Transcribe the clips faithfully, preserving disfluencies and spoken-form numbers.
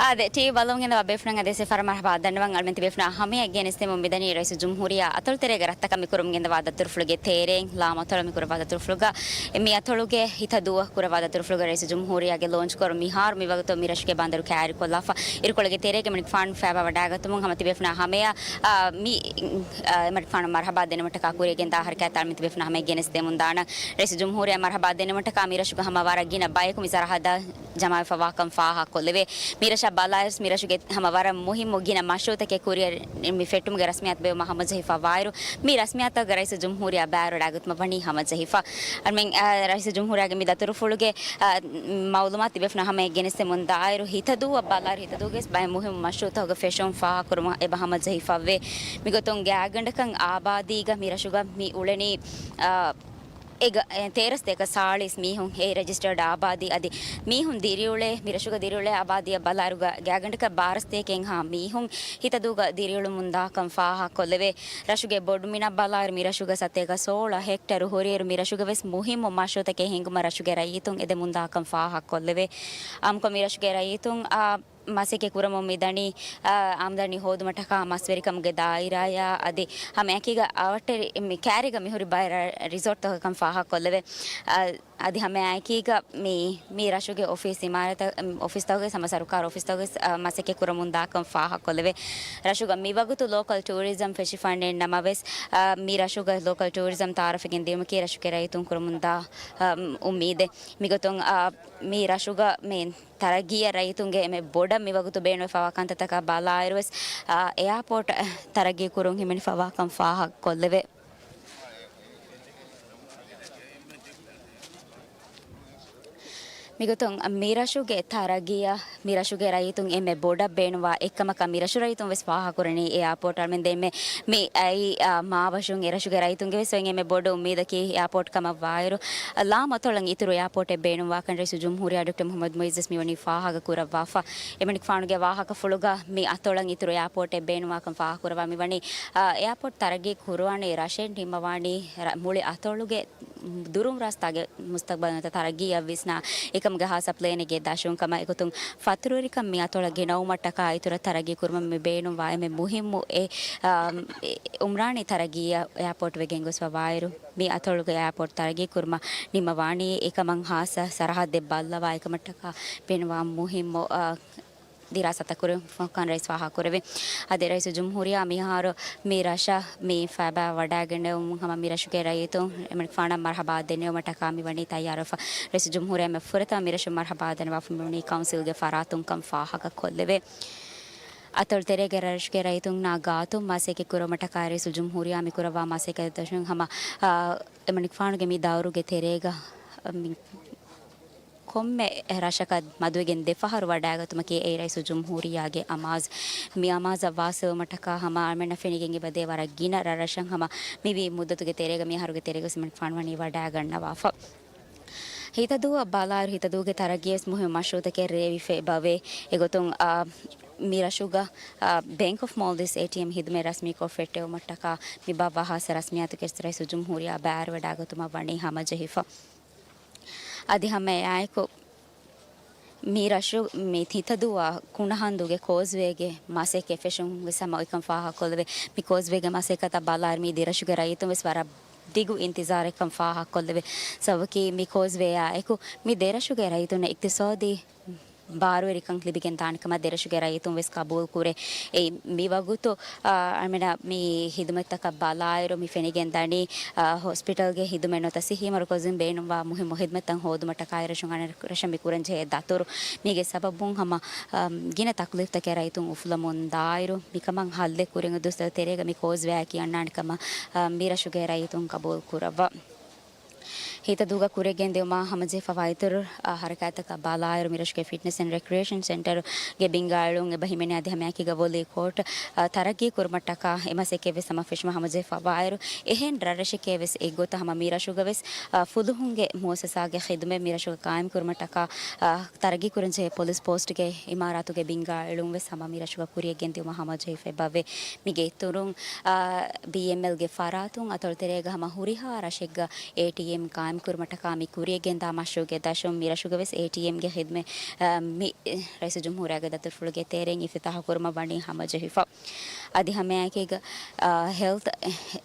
އާދެ، ޓީވީ ބަލަމުން ގެންދަވާ ބޭފުޅުން އާދެ، ސެ ފަރަ މަރުހަބާ ދަންނަވަން. އަޅުމެން ތިބޭފުޅުންނާ ހަމަޔަށް ގެނެސްދެމުން މިދަނީ ރައީސުލްޖުމްހޫރިއްޔާ އަތޮޅު ތެރޭގަ ރަށްތަކަށް މި ކުރަމުން ގެންދަވާ ދަތުރުފުޅުގެ ތޭރެއިން ލާމަތޮޅަށް މި ކުރައްވާ ދަތުރުފުޅުގަ. މި އަތޮޅުގެ ހިތަދޫއަށް ކުރައްވާ ދަތުރުފުޅުގަ ރައީސުލްޖުމްހޫރިއްޔާގެ ލޯންޗް ކުރުން މިހާރު މިވަގުތު މި ރަށުގެ ބަނދަރު ކައިރިކޮށްލާފަ. އިރުކޮޅުގެ ތެރޭގަ މިނިކުފާނު ފައިބާ ވަޑައިގަތުމުން ހަމަ ތިބޭފުޅުންނާ ހަމަޔަށް، އާ، މި، އާ، މިނިކުފާނަށް މަރުހަބާ ދެންނެވުމަށްޓަކާ ކުރިޔަށް ގެންދާ ހަރަކާތްތައް އަޅުމެން ތިބޭފުޅުންނާ ހަމަޔަށް ގެނެސްދެމުން ދާނަން. ރައީސުލްޖުމްހޫރިއްޔާ މަރުހަބާ ދެންނެވުމަށްޓަކާ މި ރަށުގަ ހަމަ ވަރަށް ގިނަ ބަޔަކު މި ސަރަހައްދަށް ޖަމާވެފަވާކަން ފާހަގަކޮށްލެވޭ. މި ރަށަށް ބަލާއިރުސް މި ރަށުގެ ހަމަ ވަރަށް މުހިއްމު ގިނަ މަޝްރޫއުތަކެއް ކުރިއަށް މި ފެއްޓުމުގެ ރަސްމިއްޔާތު ބޭއްވުމަށް ހަމަޖެހިފަ ވާއިރު، މި ރަސްމިއްޔާތުގަ ރައީސުލްޖުމްހޫރިއްޔާ ބައިވެރިވެވަޑައިގަތުމަށް ވަނީ ހަމަޖެހިފަ. އަޅުމެން، އާ، ރައީސުލްޖުމްހޫރިއްޔާގެ މި ދަތުރުފުޅުގެ، އާ، މައުލޫމާތު ތިބޭފުޅުންނާ ހަމަޔަށް ގެނެސްދެމުން ދާއިރު، ހިތަދޫއަށް ބަލާއިރު ހިތަދޫގަވެސް ބައެއް މުހިއްމު މަޝްރޫއުތަކުގެ ފެށުން ފާހަގަކުރުމަށް އެބަ ހަމަޖެހިފައެވެ. މިގޮތުން ގާތްގަނޑަކަށް އާބާދީގަ މި ރަށުގަ މި އުޅެނީ، އާ، އެ ގަ-، އެ ތޭރަ ސަތޭކަ ސާޅީސް މީހުން އެ ރެޖިސްޓަރޑް އާބާދީ އަދި މީހުން ދިރިއުޅޭ، މި ރަށުގަ ދިރިއުޅޭ އާބާދީއަށް ބަލާއިރު ގާ-، ގާތްގަނޑަކަށް ބާރަ ސަތޭކައެއްހާ މީހުން ހިތަދޫގަ ދިރިއުޅެމުން ދާކަން ފާހަގަކޮށްލެވޭ. ރަށުގެ ބޮޑުމިނަށް ބަލާއިރު މި ރަށުގަ ސަތޭކަ ސޯޅަ ހެކްޓަރު ހުރިއިރު މި ރަށުގަވެސް މުހިއްމު މަޝްރޫއުތަކެއް ހިންގުމަށް ރަށުގެ ރައްޔިތުން އެދެމުން ދާކަން ފާހަގަކޮށްލެވޭ. އާއްމުކޮށް މި ރަށުގެ ރައްޔިތުން، އާ، މަސައްކަތް ކުރަމުން މިދަނީ، އާ، އާމްދަނީ ހޯދުމަށްޓަކާ މަސްވެރިކަމުގެ ދާއިރާއާ އަދި ހަމައެކީގަ އަވަށްޓެރި މި ކައިރީގަ މިހުރި ބައެއް ރަ-، ރިސޯޓްތަކަކަށް ފާހަގަކޮށްލެވޭ. އާ، އަދި ހަމައެކީގަ މި، މި ރަށުގެ އޮފީސް އިމާރާތް، އޮފީސްތަކުގެ ހަމަ ސަރުކާރު އޮފީސްތަކުގެ، އާ، މަސައްކަތް ކުރަމުން ދާކަން ފާހަގަކޮށްލެވޭ. ރަށުގަ މިވަގުތު ލޯކަލް ޓޫރިޒަމް ފެށިފައިނެއް ނަމަވެސް، އާ، މި ރަށުގަ ލޯކަލް ޓޫރިޒަމް ތައާރަފްވެގެން ދިއުމަކީ ރަށުގެ ރައްޔިތުން ކުރަމުންދާ، އާ، އުއްމީދެއް. މިގޮތުން، އާ، މި ރަށުގަ މި ތަރައްގީއަށް ރައްޔިތުންގެ އެންމެ ބޮޑަށް މިވަގުތު ބޭނުންވެފަވާ ކަންތައްތަކާ ބަލާއިރުވެސް، އާ، އެއާޕޯޓް ތަރައްގީ ކުރުން ހިމެނިފަވާކަން ފާހަގަކޮށްލެވޭ. މިގޮތުން މިރަށުގެ ތަރައްގީއަށް މިރަށުގެ ރައްޔިތުން އެންމެ ބޮޑަށް ބޭނުންވާ އެއްކަމަކަށް މިރަށު ރައްޔިތުން ވެސް ފާހަގަކުރަނީ އެއާޕޯޓް. އަޅުމެން ދެންމެ މި އައި، އާ، މާވަށުން އެރަށުގެ ރައްޔިތުންގެ ވެސް އޮތް އެންމެ ބޮޑު އުއްމީދަކީ އެއާޕޯޓް ކަމަށް ވާއިރު، ލާމަތޮޅަށް އިތުރު އެއާޕޯޓެއް ބޭނުންވާކަން ރައީސުލްޖުމްހޫރިއްޔާ ޑޮކްޓަރ މުޙައްމަދު މުޢިއްޒު ވެސް މިވަނީ ފާހަގަކުރައްވާފަ. އެމަނިކުފާނުގެ ވާހަކަފުޅުގަ މި އަތޮޅަށް އިތުރު އެއާޕޯޓެއް ބޭނުންވާކަން ފާހަގަކުރައްވާ މިވަނީ، އާ، އެއާޕޯޓް ތަރައްގީ ކުރުވާނީ ރަށެއް ނިންމަވާނީ ރަ-، މުޅި އަތޮޅުގެ ދުރުން ރާސްތާގެ މުސްތަގްބަލް ނުވަތަ ތަރައްގީއަށް ވިސްނާ އެކަމުގެ ހާއްސަ ޕްލޭނެއްގެ ދަށުން ކަމަށް. އެގޮތުން ފަތުރުވެރިކަން މި އަތޮޅަށް ގެނައުމަށްޓަކާ އިތުރަށް ތަރައްގީ ކުރުމަށް މި ބޭނުންވާ އެންމެ މުހިއްމު އެ، އާ، އެ، އުމްރާނީ ތަރައްގީއަށް އެއާޕޯޓް ވެގެން ގޮސްފަ ވާއިރު، މި އަތޮޅުގެ އެއާޕޯޓް ތަރައްގީ ކުރުމަށް ނިންމަވާނީ އެކަމަށް ހާއްސަ ސަރަހައްދެއް ބައްލަވާ އެކަމަށްޓަކާ ބޭނުންވާ މުހިއްމު، އާ، ދިރާސާތައް ކުރުމަށް ރައީސް ފާހަގަކުރެއްވި. އަދި ރައީސުލްޖުމްހޫރިއްޔާ މިހާރު މި ރަށަށް މި ފައިބާ ވަޑައިގެންނެވުމުން ހަމަ މި ރަށުގެ ރައްޔިތުން އެމަނިކުފާނަށް މަރުޙަބާ ދެންނެވުމަށްޓަކާ މި ވަނީ ތައްޔާރުވެފަ. ރައީސުލްޖުމްހޫރިއްޔާ އެންމެ ފުރަތަމަ މި ރަށުން މަރުޙަބާ ދަންނަވާފަ މި ވަނީ ކައުންސިލްގެ ފަރާތުންކަން ފާހަގަކޮށްލެވޭ. އަތޮޅު ތެރޭގެ ރަށުގެ ރައްޔިތުންނާ ގާތުން މަސައްކަތް ކުރުމަށްޓަކާ ރައީސުލްޖުމްހޫރިއްޔާ މި ކުރައްވާ މަސައްކަތް ދަށުން ހަމަ، އާ، އެމަނިކުފާނުގެ މި ދައުރުގެ ތެރޭގަ މި ކޮންމެ ރަށަކަށް މަދުވެގެން ދެފަހަރު ވަޑައިގަތުމަކީ އެއީ ރައީސުލްޖުމްހޫރިއްޔާގެ އަމާޒު. މި އަމާޒަށް ވާސިލުވުމަށްޓަކާ ހަމަ އަޅުމެންނަށް ފެނިގެން އެބަދޭ ވަރަށް ގިނަ ރަށްރަށަށް ހަމަ މިވީ މުއްދަތުގެ ތެރޭގަ މިހާރުގެ ތެރޭގަ ވެސް އެމަނިކުފާނު ވަނީ ވަޑައިގަންނަވާފަ. ހިތަދޫއަށް ބަލާއިރު ހިތަދޫގެ ތަރައްގީވެސް މުހިއްމު މަޝްރޫއުތަކެއް ރޭވިފަ އެބަވޭ. އެގޮތުން، އާ، މި ރަށުގަ، އާ، ބޭންކް އޮފް މޯލްޑިވްސް އޭޓީއެމް ހިދުމަތް ރަސްމީކޮށް ފެއްޓެވުމަށްޓަކާ މި ބާއްވާ ހާއްސަ ރަސްމިއްޔާތުގެ ރައީސުލްޖުމްހޫރިއްޔާ ބައިވެރިވަޑައިގަތުމަށް ވަނީ ހަމަޖެހިފަ. އަދި ހަމައެއާއެކު މި ރަށު މި ހިތަދޫއާ ކުނަހަނދުގެ ކޯސްވޭގެ މަސައްކަތް ފެށުން ވެސް ހަމަ އޮތްކަން ފާހަގަކޮށްލެވޭ. މި ކޯސްވޭގެ މަސައްކަތަށް ބަލާއިރު މި ދެރަށުގެ ރައްޔިތުން ވެސް ވަރަށް ދިގު އިންތިޒާރެއްކަން ފާހަގަކޮށްލެވޭ. ސަބަބަކީ މި ކޯސްވޭއާ އެކު މި ދެރަށުގެ ރައްޔިތުންނަށް އިޤްތިޞާދީ ބާރުވެރިކަން ލިބިގެން ދާނެ ކަމަށް ދެރަށުގެ ރައްޔިތުން ވެސް ޤަބޫލު ކުރޭ. އެއީ މިވަގުތު، އާ، އަޅުމެންނަށް މި ހިދުމަތްތަކަށް ބަލާއިރު މި ފެނިގެން ދަނީ، އާ، ހޮސްޕިޓަލްގެ ހިދުމަތް ނުވަތަ ޞިއްޙީ މަރުކަޒުން ބޭނުންވާ މުހިއްމު ހިދުމަތްތައް ހޯދުމަށްޓަކާ އެރަށުން އަނެއް ރަށަށް މި ކުރަންޖެހޭ ދަތުރު. މީގެ ސަބަބުން ހަމަ، އާ، ގިނަ ތަކްލީފްތަކެއް ރައްޔިތުން އުފުލަމުން ދާއިރު މިކަމަށް ހައްލެއް ކުރިއަށް އޮތް ދުވަސްތަކުގެ ތެރޭގަ މި ކޯސްވޭއާ ކިޔަންނާނެ ކަމަށް، އާ، މި ރަށުގެ ރައްޔިތުން ޤަބޫލު ކުރައްވާ. ހިތަދޫގަ ކުރިއަށް ގެންދިއުމާ ހަމަޖެހިފަވާ އިތުރު، އާ، ހަރަކާތްތަކަށް ބަލާއިރު، މިރަށުގެ ފިޓްނެސް އެންޑް ރެކްރިއޭޝަން ސެންޓަރުގެ ބިންގާ އެޅުން އެބަ ހިމެނޭ. އަދި ހަމައެކީގަ ވޮލީ ކޯޓް، އާ، ތަރައްގީ ކުރުމަށްޓަކާ އެ މަސައްކަތް ވެސް ހަމަ ފެށުމަށް ހަމަޖެހިފަވާއިރު، އެހެން ރަށްރަށެކޭ ވެސް އެއްގޮތަށް ހަމަ މި ރަށުގަ ވެސް، އާ، ފުލުހުންގެ މުއައްސަސާގެ ޚިދުމަތް މި ރަށުގަ ޤާއިމް ކުރުމަށްޓަކާ، އާ، ތަރައްގީ ކުރަންޖެހޭ ޕޮލިސް ޕޯސްޓްގެ އިމާރާތުގެ ބިންގާ އެޅުން ވެސް ހަމަ މި ރަށުގަ ކުރިއަށް ގެންދިއުމަށް ހަމަޖެހިފަ އެބަވޭ. މީގެ އިތުރުން، އާ، ބީއެމްއެލްގެ ފަރާތުން އަތޮޅު ތެރޭގަ ހަމަ ހުރިހާ ރަށެއްގަ އޭޓީއެމް ޤާއިމް ކުރުމަށްޓަކާ މި ކުރިޔަށް ގެންދާ މަޝްރޫޢުގެ ދަށުން މި ރަށުގަވެސް އޭޓީއެމްގެ ޚިދުމަތް، އަ، މި ރައީސުލްޖުމްހޫރިއްޔާގެ ދަތުރުފުޅުގެ ތެރެއިން އިފްތިތާޙު ކުރުމަށް ވަނީ ހަމަޖެހިފަ. އަދި ހަމައެކީގަ، އަ، ހެލްތު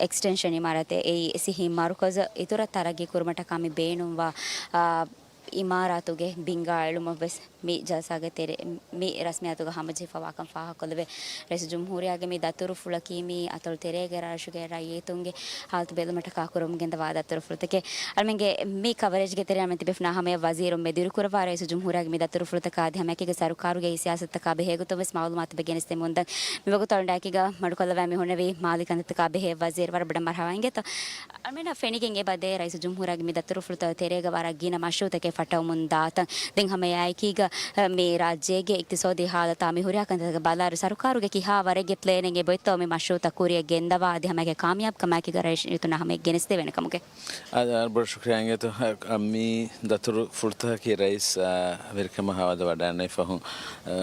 އެކްސްޓެންޝަން އިމާރާތެއް، އެއީ ސިއްހީ މަރުކަޒު އިތުރަށް ތަރައްގީ ކުރުމަށްޓަކާ މި ބޭނުންވާ، އަ، އިމާރާތުގެ ބިންގާ އެޅުމަށްވެސް މި ޖަލްސާގެ ތެރެ، މި ރަސްމިއްޔާތުގަ ހަމަޖެހިފަވާކަން ފާހަގަކޮށްލެވޭ. ރައީސުލްޖުމްހޫރިއްޔާގެ މި ދަތުރުފުޅަކީ މި އަތޮޅު ތެރޭގެ ރަށުގެ ރައްޔިތުންގެ ހާލަތު ބެލުމަށްޓަކާ ކުރަމުން ގެންދަވާ ދަތުރުފުޅުތަކެއް. އަޅުމެންގެ މި ކަވަރޭޖްގެ ތެރެއިން އަޅުމެން ތިބޭފުޅުންނާ ހަމަޔަށް ވަޒީރުން މެދުއިރުކުރައްވާ ރައީސުލްޖުމްހޫރިއްޔާގެ މި ދަތުރުފުޅުތަކާ އަދި ހަމައެކީގަ ސަރުކާރުގެ ސިޔާސަތުތަކާ ބެހޭ ގޮތުން ވެސް މައުލޫމާތު ބެ ގެނެސްދެމުން ދަން. މިވަގުތު އަޅުގަނޑާއެކީގަ މަޑުކޮށްލަވާ މި ހުންނެވީ މާލީ ކަންތައްތަކާ ބެހޭ ވަޒީރު. ވަރަށް ބޮޑަށް މަރުޙަބާ އިނގޭތޯ. އަޅުމެންނަށް ފެނިގެން އެބަދޭ ރައީސުލްޖުމްހޫރިއްޔާގެ މި ދަތުރުފުޅުތައް ތެރޭގަ ވަރަށް ގިނަ މަޝްރޫޢުތަކެއް ފައްޓަވަމުން ދާތަން. ދެން ހަމައެއާއެކީގަ، އަ، މި ރާއްޖޭގެ އިޤްތިޞާދީ ހާލަތާ މި ހުރިހާ ކަންތައްތަކަށް ބަލާއިރު ސަރުކާރުގެ ކިހާ ވަރެއްގެ ޕްލޭނެއް އެބައޮތްތޯ މި މަޝްރޫޢުތައް ކުރިޔަށް ގެންދަވާ އަދި ހަމައެކަނި ކާމިޔާބުކަމާއެކީގަ ރައީސު ރައްޔިތުންނާ ހަމަޔަށް ގެނެސްދެވޭނެ ކަމުގެ. އާ، އާ، ބޮޑަށް ޝުކުރިއްޔާ އިނގޭތޯ. އަ، މި ދަތުރުފުޅުތަކަކީ ރައީސް، އާ، ވެރިކަމަށް ހަވާލުވަޑައިގަންނަވި ފަހުން، އާ،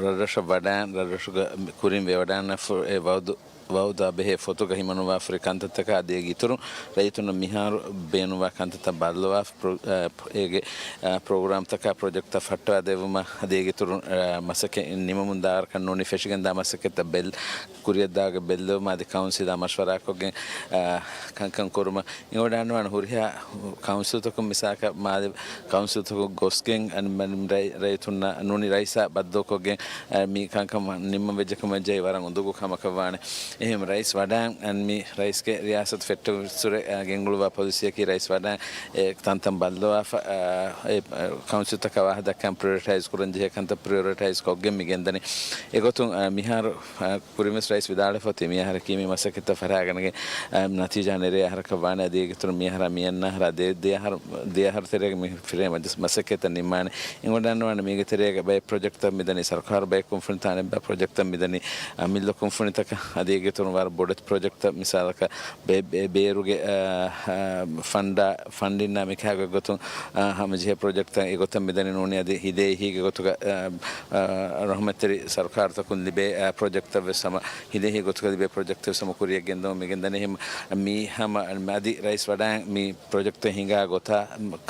ރަށްރަށަށް ވަޑައިގެން، ރަށްރަށުގަ ކުރިން ވެވަޑައިގަންނަ ފު-، އެ ވައުދު ވައުދާ ބެހޭ ފޮތުގަ ހިމަނުވާފަ ހުރި ކަންތައްތަކާ އަދި އޭގެ އިތުރުން ރައްޔިތުންނަށް މިހާރު ބޭނުންވާ ކަންތައްތައް ބައްލަވާފަ، ޕްރޮ-، އަ، ޕް-، އޭގެ، އަ، ޕްރޮގްރާމްތަކާ ޕްރޮޖެކްޓްތައް ފައްޓަވާދެއްވުމަށް އަދި އޭގެ އިތުރުން، އަ، މަސައްކަތް ނިމަމުން ދާވަރަކަށް ނޫނީ ފެށިގެންދާ މަސައްކަތްތައް ބެލް-، ކުރިއަށްދާގެ ބެއްލެވުމަށް އަދި ކައުންސިލާ މަޝްވަރާކޮށްގެން، އަ، ކަންކަން ކުރުމަށް އިނގޮޑާންވާނެ. ހުރިހާ ކައުންސިލްތަކުން މިސާލަކަށް މާލެ ކައުންސިލްތަކުން ގޮސްގެން އަން-، މަން-، ރައި-، ރައްޔިތުންނަށް ނޫނީ ރައީސާ ބައްދަލުކޮށްގެން، އަ، މި ކަންކަން ނިންމަން ވެއްޖެ ކަމަށް ވަރަށް އުނދަގޫ ކަމަކަށްވާނެ. އެހެން ރައީސް ވަޑައިގެން މި ރައީސްގެ ރިޔާސަތު ފެއްޓެވިއްސުރެ، އަ، ގެންގުޅުއްވާ ޕޮލިސީއަކީ ރައީސް ވަޑައިގެން އެ ތަންތަން ބައްލަވާފަ، އަ، އެ، އަ، ކައުންސިލްތަކަށް ވާހަކަ ދައްކަން ޕްރިއޮރިޓައިޒް ކުރަން ޖެހޭ ކަންތައް ޕްރިއޮރިޓައިޒް ކޮށްގެން މި ގެންދަނީ. އެގޮތުން، އަ، މިހާރު، އަ، ކުރިންވެސް ރައީސް ވިދާޅުވެފަ އޮތީ މިއަހަރަކީ މި މަސައްކަތްތައް ފަށާގަނެގެން، އަ، ނަތީޖާ ނެރޭ އަހަރަކަށް ވާނެ. އަދި އޭގެ އިތުރުން މިއަހަރާ މިއަންނަ އަހަރާ ދެ-، ދެ އަހަރު، ދެ އަހަރު ތެރޭގަ މި ފިރޭ މަޖި-، މަސައްކަތްތައް ނިންމާނެ. އިނގޮޑާންވާނެ މީގެ ތެރޭގަ ބައެއް ޕްރޮޖެކްޓްތައް މިދަނީ ސަރުކާރު ބައެއް ކުންފުނިތައް އަނެއްބަ ޕްރޮޖެކްޓްތައް މިދަނީ، އަ، މިއްލަ ކުންފުނިތަކަށް އަދި އޭގެ އިތުރުން ވަރަށް ބޮޑެތި ޕްރޮޖެކްޓްތައް މިސާލަކަށް ބޭ-، ބޭ-، ބޭރުގެ، އަ، އަ، ފަންޑާ، ފަންޑިންނާ މިކަހަލަ ގޮތުން، އަ، ހަމަޖެހޭ ޕްރޮޖެކްޓްތައް އެގޮތަށް މިދަނީ ނޫނީ އަދި ހިދޭހީގެ ގޮތުގަ، އަ، އަ، ރަހުމަތްތެރި ސަރުކާރުތަކުން ލިބޭ، އަ، ޕްރޮޖެކްޓްތައް ވެސް ހަމަ ހިދޭހީ ގޮތުގަ ލިބޭ ޕްރޮޖެކްޓް ވެސް ހަމަ ކުރިޔަށް ގެންދަމުން މި ގެންދަނީ. ހަމަ މި ހަމަ އަދި ރައީސް ވަޑައިގެން މި ޕްރޮޖެކްޓް ހިނގާ ގޮތާ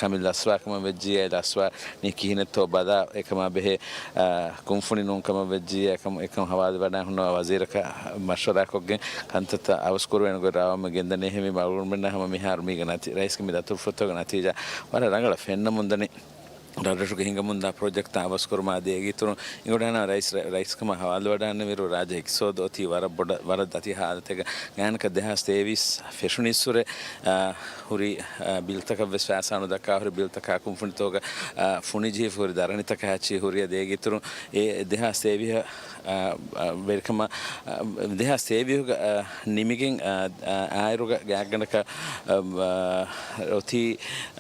ކަމި ލަސްވާ ކަމަށް ވެއްޖިއްޔާ ލަސްވާނީ ކިހިނެއްތޯ ބަލާ އެކަމާ ބެހޭ، އަ، ކުންފުނި ނޫން ކަމަށް ވެއްޖިއްޔާ އެކަމަށް ހަވާލުވެވަޑައި ހުންނަވާ ވަޒީރަކާ މަޝްވަރާކޮށްގެން ކަންތައްތައް އަވަސްކުރުވޭނެ ގޮތް ރާވަމެއް ގެންދަނީ. އެހެންވީމަ އަޅުގަނޑުމެންނަށް ހަމަ މިހާރު މީގެ ނަތީ-، ރައީސްގެ މި ދަތުރުފުޅުތަކުގެ ނަތީޖާ ވަރަށް ރަނގަޅަށް ފެންނަމުންދަނީ. ރަށްރަށުގެ ހިނގަމުންދާ ޕްރޮޖެކްޓްތައް އަވަސްކުރުމާ އަދި އޭގެ އިތުރުން އިނގޮޑާނަށް ރައީސް، ރަ-، ރައީސްކަމަށް ހަވާލުވެވަޑައިގަންނަވިއިރު ރާއްޖެ އިޤްތިޞާދު އޮތީ ވަރަށް ބޮޑަށް، ވަރަށް ދަތި ހާލަތެއްގަ. ގާތްގަނޑަކަށް ދެހާސް ތޭވީސް ފެށުނީއްސުރެ، އަ، ހުރި، އަ، ބިލްތަކަށް ވެސް ފައިސާ ނުދައްކާ ހުރި ބިލްތަކާ ކުންފުނިތަކުގަ، އަ، ފުނިޖެހިފަ ހުރި ދަރަނިތަކާ އެއްޗެހި ހުރި އަދި އޭގެ އިތުރުން އެ ދެހާސް ތޭވީހަށް، އަ، އަ، ވެރިކަމަށް، އަ، ދެހާސް ތޭވީހުގަ، އަ، ނިމިގެން، އަ، އަ، އާއިރުގަ ގާތްގަނޑަކަށް، އަ، އަ، އޮތީ،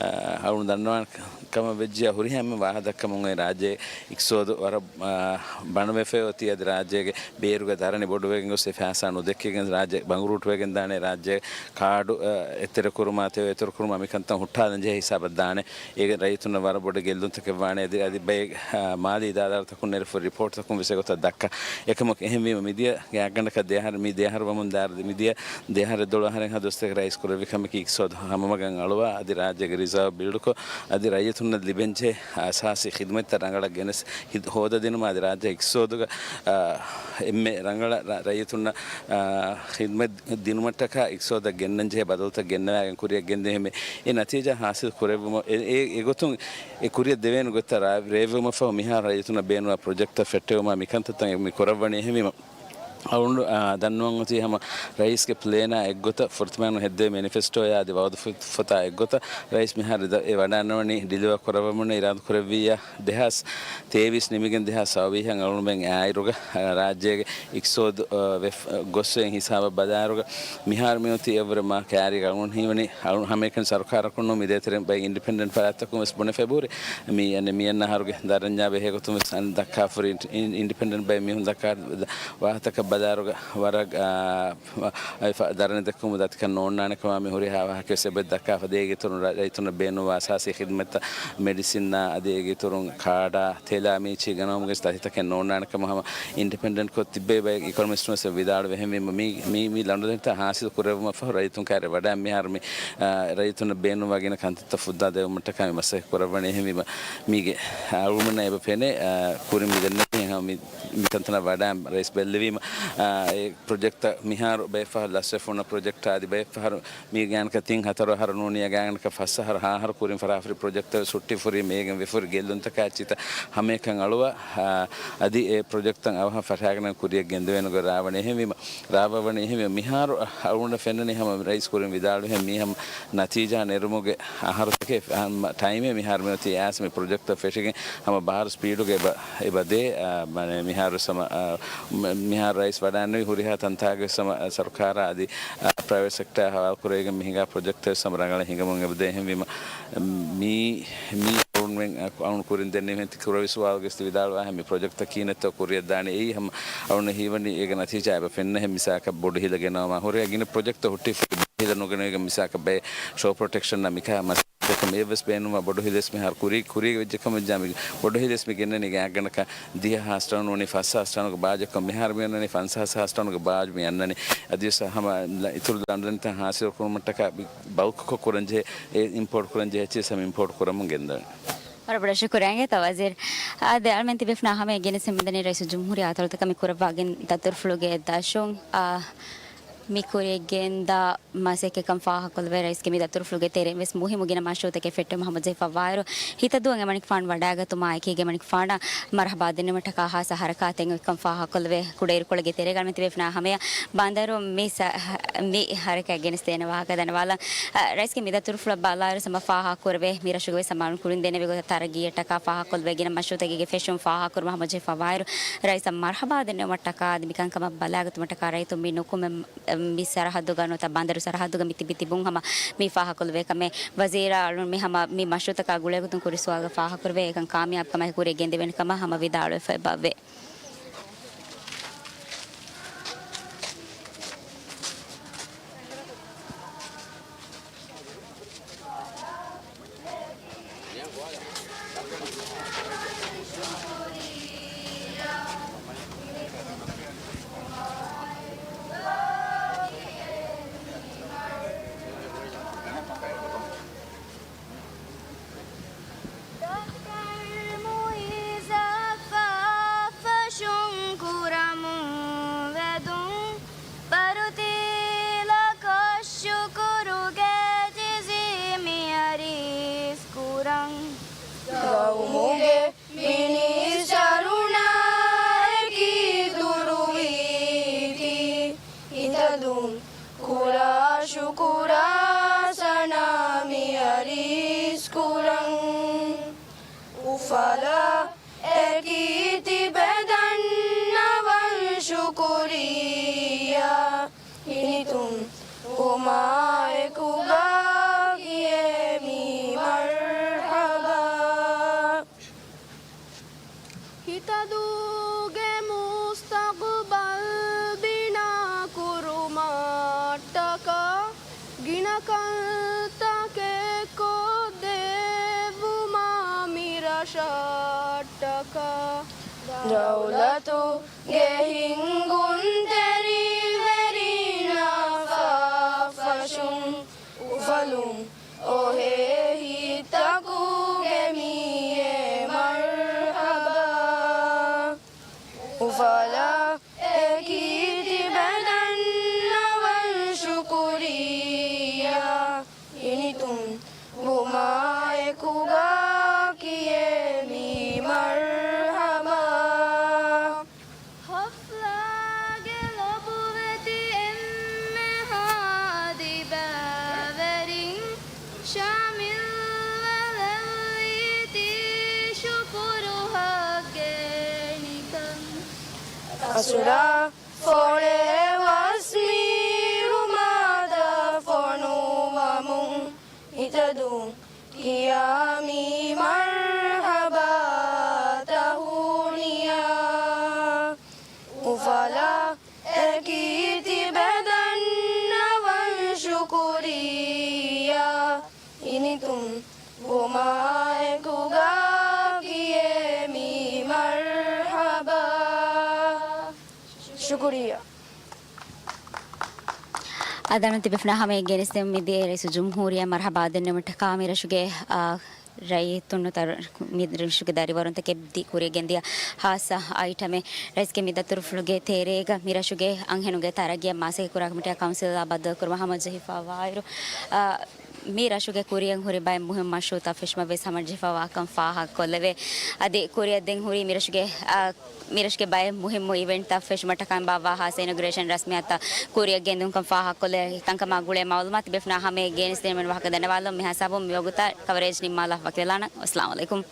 އަ، އަޅުން ދަންނަވާނެ ކަމަށް ވެއްޖިއްޔާ ހުރިހާ އެންމެ ވާހަކަ ދައްކަމުން އޮތް ރާއްޖެ އިޤްތިޞާދު ވަރަށް، އާ، ބަނޑުވެފައި އޮތީ އަދި ރާއްޖޭގެ ބޭރުގަ ދަރަނި ބޮޑުވެގެން ގޮސް އެ ފައިސާ ނުދެއްކިގެން ރާއްޖެ ބަނގުރޫޓުވެގެން ދާނެ، ރާއްޖެ ކާޑު، އާ، އެތެރެކުރުމާ ތެޔޮ އެތެރެކުރުމާ މިކަންތައް ހުއްޓާލަން ޖެހޭ ހިސާބަށް ދާނެ. އޭގެ ރައްޔިތުންނަށް ވަރަށް ބޮޑު ގެއްލުންތަކެއް ވާނެ. އަދި، އަދި ބައެއް، އާ، މާލީ އިދާރާތަކުން ނެރެފަ ރިޕޯޓްތަކުން ވެސް އެގޮތަށް ދައްކާ. އެކަމަކު އެހެންވީމަ މިދިޔަ ގާތްގަނޑަކަށް ދެ އަހަރު، މި ދެ އަހަރު ވަމުން ދާއިރު މިދިޔަ ދެ އަހަރު ދޮޅަ އަހަރެއްހާ ދުވަސްތަކަށް ރައީސް ކުރެއްވި ކަމަކީ އިޤްތިޞާދު ހަމަމަގަށް އަޅުވާ، އަދި ރާއްޖޭގެ ރިޒާވް ބިލްޑްކޮށް، އަދި ރައްޔިތުންނަށް ލިބެންޖެހޭ އަސާސީ ޚިދުމަތްތައް ރަނގަޅަށް ގެނެސް ހި-، ހޯދަދިނުމަށް އަދި ރާއްޖޭ އިޤްތިޞާދުގަ، އާ، އެންމެ ރަނގަޅަށް ރަ-، ރައްޔިތުންނަށް، އާ، ޚިދުމަތް ދިނުމަށްޓަކާ އިޤްތިޞާދަށް ގެންނަންޖެހޭ ބަދަލުތައް ގެންނަވާގެން ކުރިއަށް ގެންދިޔުމެއް. އެ ނަތީޖާ ހާސިލް ކުރެއްވުމަށް އެ، އެ، އެގޮތުން އެ ކުރިއަށް ދެވޭނެ ގޮތްތައް ރާ-، ރޭވުމަށްފަހު މިހާރު ރައްޔިތުންނަށް ބޭނުންވާ ޕްރޮޖެކްޓްތައް ފެއްޓެވުމާ މިކަންތައްތައް މި ކުރައްވަނީ. އެހެންވީމަ އަޅުގަނޑު، އާ، ދަންނަވަން އޮތީ ހަމަ ރައީސްގެ ޕްލޭނާ އެއްގޮތަށް ފުރަތަމަ ހެއްދެވި މެނިފެސްޓޯއާ އަދި ވައުދު ފު-، ފޮތާ އެއްގޮތަށް ރައީސް މިހާރު އެ ވަޑައިގަންނަވަނީ ޑިލިވަރ ކުރައްވަމުން އިރާދަ ކުރެއްވިއްޔާ ދެހާސް ތޭވީސް ނިމިގެން ދެހާސް ސައުވީހަށް އަޅުގަނޑުމެން އާއިރުގަ ރާއްޖޭގެ އިޤްތިޞާދު، އަ، ވެފް-، ގޮސްވެ ހިސާބަށް ބަލާއިރުގަ މިހާރު މިއޮތީ އެއަށްވުރެ މާ ކައިރީގަ އަޅުގަނޑު ހީވަނީ އަޅު-، ހަމައެކަނި ސަރުކާރަކުން ނޫން މި ދޭތެރެ ބައެއް އިންޑިޕެންޑެންޓް ފަރާތްތަކުން ވެސް ބުނެފަ އެބަހުރި. މި އަނެއް މިއަންނަ އަހަރުގެ ދަރަންޏާ ބެހޭ ގޮތުން ވެސް އަނެއް ދައްކާފަ ހުރި އިން-، އިން-، އިންޑިޕެންޑެންޓް ބައެއް މީހުން ދައްކާ ވާހަކަތަކަށް ބަޒާރުގަ ވަރަށް، އާ، އެފަ-، ދަރަނި ދެއްކުމުގެ ދަތިކަން ނޯންނާނެ ކަމަށް މި ހުރިހާ ވާހަކަ ވެސް އެބަ ދައްކާފަ ދޭ. އޭގެ އިތުރުން ރަ-، ރައްޔިތުންނަށް ބޭނުންވާ އަސާސީ ޚިދުމަތްތައް، މެޑިސިންއާ އަދި އޭގެ އިތުރުން ކާޑާ، ތެލާ މީޗީ ގަނައުމުގެ ދަތިތަކެއް ނޯންނާނެ ކަމަށް ހަމަ އިންޑިޕެންޑެންޓް ކޮށް ތިއްބެވި ބައެއް އިކޮނޮމިސްޓުން ވެސް ވިދާޅުވި. އެހެންވީމަ މީ، މީ، މީ ލަނޑުދަނޑިތައް ހާސިލް ކުރެއްވުމަށްފަހު ރައްޔިތުން ކައިރި ވަޑައި މިހާރު މި، އާ، ރައްޔިތުންނަށް ބޭނުންވާ ގިނަ ކަންތައްތައް ފުއްދާ ދެވުމަށްޓަކާ މި މަސައްކަތް ކުރައްވަނީ. އެހެންވީމަ މީގެ އަޅުގަނޑަށް އެބަ ފެނޭ، އާ، ކުރިން މި ދެންނެވި ހަމަ މި، މި ތަންތަނަށް ވަޑައި ރައީސް ބެއްލެވީމަ، އާ، އެ ޕްރޮޖެކްޓްތައް މިހާރު ބައެއް ފަހަރު ލަސްވެފަ ހުންނަ ޕްރޮޖެކްޓް އަދި ބައެއް ފަހަރު މީގެ ގާނަކަށް ތިން ހަތަރު އަހަރު ނޫނީ އެ ގާނަކަށް ފަސް އަހަރު ހަ އަހަރު ކުރިން ފަރާފަރި ޕްރޮޖެކްޓްތައް ވެސް ހުއްޓިފަ ހުރީ މޭގެން ވެފަ ހުރި ގެއްލުންތަކާ އެއްޗިތައް ހަމައެކަން އަޅުވާ، އާ، އަދި އެ ޕްރޮޖެކްޓްތައް އަވަހަށް ފަށާގަނެ ކުރިއަށް ގެންދެވޭނެ ގޮތް ރާވަނީ. އެހެންވީމަ، ރާވާވަނީ އެހެންވީމަ، މިހާރު އަ-، އަޅުގަނޑަށް ފެންނަނީ ހަމަ ރައީސް ކުރިން ވިދާޅުވިހެން މީ ހަމަ ނަތީޖާ ނެރުމުގެ އަހަރުތަކެއް ހަމަ ޓައިމެއް މިހާރު މިއޮތީ އައިސް މި ޕްރޮޖެކްޓްތައް ފެށިގެން ހަމަ ބާރު ސްޕީޑުގަ އެބަ، އެބަ ދޭ، އާ، މަނެ މިހާރު ސަމަ، އާ، މ-، މިހާރު ރައީސް ވަޑާންނެވި ހުރިހާ ތަންތާގެ ސަމަ، ސަރުކާރާ އަދި، އާ، ޕްރައިވެޓް ސެކްޓާ ހަވާލު ކުރެވިގެން މި ހިނގާ ޕްރޮޖެކްޓްތައް ސަމަ ރަނގަޅަށް ހިނގަމުން އެބަ ދޭ. އެހެންވީމަ، މީ، މީ އަޅުންމެން އަ-، އަޅުން ކުރިން ދެންނެވިހެން ތި ކުރެވި ސުވާލުގެ ވިދާޅުވާހެން މި ޕްރޮޖެކްޓްތައް ކިހިނެއްތޯ ކުރިއަށް ދާނީ. އެއީ ހަމަ އަޅުން ހީވަނީ އޭގެ ނަތީޖާ އެބަ ފެންނަހެން މިސާކަށް ބޮޑު ހިލަ ގެނައުމާ ހުރެ ގިނަ ޕްރޮޖެކްޓްތައް ހުއްޓިފަ ހިލަ ނުގެނެވިގެން މިސާކަށް ބައެއް ޝޯ ޕްރޮޓެކްޝަންއާ މިކާ މަސައްކަތް މިއެއްވެސް ބޭނުންވާ ބޮޑު ހިލެއް މިހާރު ކުރީ، ކުރީގެ ވެއްޖެ ކަމަށް ޖާ މި ބޮޑު ހިލެއް މި ގެންނަނީ ގާތްގަނޑަކަށް ދިހަ ހާސް ޓަނު ނޫނީ ފަސް ހާސް ޓަނުގެ ބާޖަކަށް މިހާރު މި އަންނަނީ ފަންސާސް ހާސް ޓަނުގެ ބާޖު މި އަންނަނީ. އަދިވެސް ހަމަ އިތުރު ލަނޑުދަނޑިތައް ހާސިލް ކުރުމަށްޓަކާ ބަލްކްކޮށް ކުރަންޖެހޭ، އެ އިމްޕޯޓް ކުރަންޖެހޭ އެއްޗެއް ހަމަ އިމްޕޯޓް ކުރަމުން ގެންދަނީ. ވަރަށް ބޮޑަށް ޝުކުރިއްޔާ ތަ ވަޒީރު. އާ، ދެ އަޅުމެން ތިބޭފުޅުންނާ ހަމައަށް ގެނެސް މިދަނީ ރައީސުލްޖުމްހޫރިއްޔާ އަތޮޅުތަކަށް މި ކުރައްވާގެން ދަތުރުފުޅުގެ ދަށުން، އާ، މި ކުރިއަށް ގެންދާ މަސައްކަތްކަން ފާހަގަކޮށްލެވޭ. ރައީސްގެ މި ދަތުރުފުޅުގެ ތެރެއިން ވެސް މުހިއްމު ގިނަ މަޝްރޫއުތަކެއް ފެއްޓުމަށް ހަމަޖެހިފަ ވާއިރު، ހިތަދޫއަށް އެމަނިކުފާނު ވަޑާގަތުމާ އެކީގަ އެމަނިކުފާނަށް މަރުހަބާ ދެންނެވުމަށްޓަކާ ހާއްސަ ހަރަކާތެއް އޮތްކަން ފާހަގަކޮށްލެވޭ. ކުޑައިރުކޮޅުގެ ތެރޭގަ އަޅުމެން ތިބޭފުޅުންނާ ހަމައަށް ބަނދަރު މި ސަ-، މި ހަރަކާތް ގެނެސްދޭނެ ވާހަކަ ދަންނަވާލަން. އަ، ރައީސްގެ މި ދަތުރުފުޅަށް ބަލާއިރު ހަމަ ފާހަގަކުރެވޭ. މި ރަށުގެ ވެސް ހަމަ އަޅުން ކުރިން ދެނެވި ގޮތަށް ތަރައްގީއަށްޓަކާ ފާހަގަކޮށްލެވޭ ގިނަ މަޝްރޫއުތަކެއްގެ ފެށުން ފާހަގަކުރުމަށް ހަމަޖެހިފަ ވާއިރު، ރައީސަށް މަރުހަބާ ދެންނެވުމަށްޓަކާ އަދި މިކަންކަމަށް ބަލާގަތުމަށްޓަކާ ރައްޔިތުން މި ނުކުމެ މި ސަރަހައްދުގަ ނުވަތަ ބަނދަރު ސަރަހައްދުގަ މި ތިބި ތިބުން ހަމަ މި ފާހަގަކޮށްލެވޭ ކަމެއް ވަޒީރާ އަޅުން މި ހަމަ މި މަޝްރޫއުތަކާ ގުޅޭގޮތުން ކުރި ސުވާލުގަ ފާހަގަކުރެވޭ. އެކަން ކާމިޔާބުކަމާއެކު ކުރިއަށް ގެންދެވޭނެ ކަމަށް ހަމަ ވިދާޅުވެފަ އެބައޮތް. ޑޮކްޓަރ މުއިއްޒަށް ފާފަށުން ކުރަމުން ވެދުން، ބަރުތީލަކަށް ޝުކުރުގެ ޖިޒީ މި އަރިސް ކުރަން. ގައުމުގެ މިނިސްޓަރުންނާއެކީ ދުރުވީތީ ހިތަދޫން ކުރާ ޝުކުރާ ސަނާ މި އަރިސް ކުރަން. އުފަލާ އެކީ ތިބެ ދަންނަވަން ޝުކުރިއްޔާ. ހިނިތުން ވުމާއެކުގަ ކިޔޭ މީ މަރްހަބާ. ހިތަދޫގެ މުސްތަގުބަލް ބިނާ ކުރުމަށްޓަކާ، ގިނަ ކަންތަކެއް ކޮށްދެއްވުމާ މި ރަށަށްޓަކާ، ދައުލަތުގެ ހިންގުންތެރިވެރިންނާ ފާފަށުން އުފަލުން އޮހޭ ހިތްތަކުގެ މިއޭ މަރްހަބާ. އުފަލާ އެކީ ތިބެ ދަންނަވަން ޝުކުރިއްޔާ. ހިނިތުން ވުމާއެކުގަ ކިޔޭ މީ މަރްހަބާ. ހަފްލާގެ ލޮބުވެތި އެންމެހާ ދިބާވެރިން ޝާމިލްވެލެއްވީތީ ޝުކުރު ހައްގެއް ނިކަން. އަސުރާ ފޮޅެއް ވަސް މީރު މާތަށް ފޮނުވަމުން ހިތަދޫން ކިޔާ މީ މަރްހަބާ ތަހުނިޔާ. އުފަލާ ޝުކުރިއްޔާ. އަދާނު ތިބެފުނާ ހަމަ ގެނެސްދެމުން މިދިޔަ ރައީސުލްޖުމްހޫރިއްޔާ މަރުޙަބާ ދެންނެވުމަށްޓަކާ މި ރަށުގެ، އާ، ރައްޔިތުންނުތަ މި ރަށުގެ ދަރިވަރުންތަކެއް ދި ކުރިއަށް ގެންދިޔަ ހާއްސަ އައިޓަމެއް. ރައީސްގެ މި ދަތުރުފުޅުގެ ތެރޭގަ މި ރަށުގެ އަންހެނުންގެ ތަރައްގީއަށް މަސައްކަތް ކުރާ ކޮމިޓީއާ ކައުންސިލާ ބައްދަލުކުރުމަށް ހަމަޖެހިފައިވާ އިރު، އާ، މި ރަށުގެ ކުރިއަށް ހުރި ބައެއް މުހިންމު މަޝްރޫއުތައް ފެށުމަށް ވެސް ހަމަޖެހިފައިވާކަން ފާހަގަކޮށްލެވޭ. އަދި ކުރިއަށް ދެން ހުރީ މި ރަށުގެ، އާ، މި ރަށުގެ ބައެއް މުހިންމު އިވެންޓްތައް ފެށުމަށްޓަކާ ބާއްވާ ހާއްސަ އިނޮގްރޭޝަން ރަސްމިއްޔާތުތައް ކުރިއަށް ގެންދިއުންކަން ފާހަގަކޮށްލެވޭ. ތަންކަމާ ގުޅޭ މައުލޫމާތު ތިބެފުނާ ހަމައަށް ގެނެސްދިނުމަށް ވާހަކަ ދަންނަވާލަން. މިހާ ހިސާބުން މިވަގުތަށް ކަވަރޭޖް ނިންމާލާފަ ވަކިވެލާނަން. އައްސަލާމު ޢަލައިކުމް.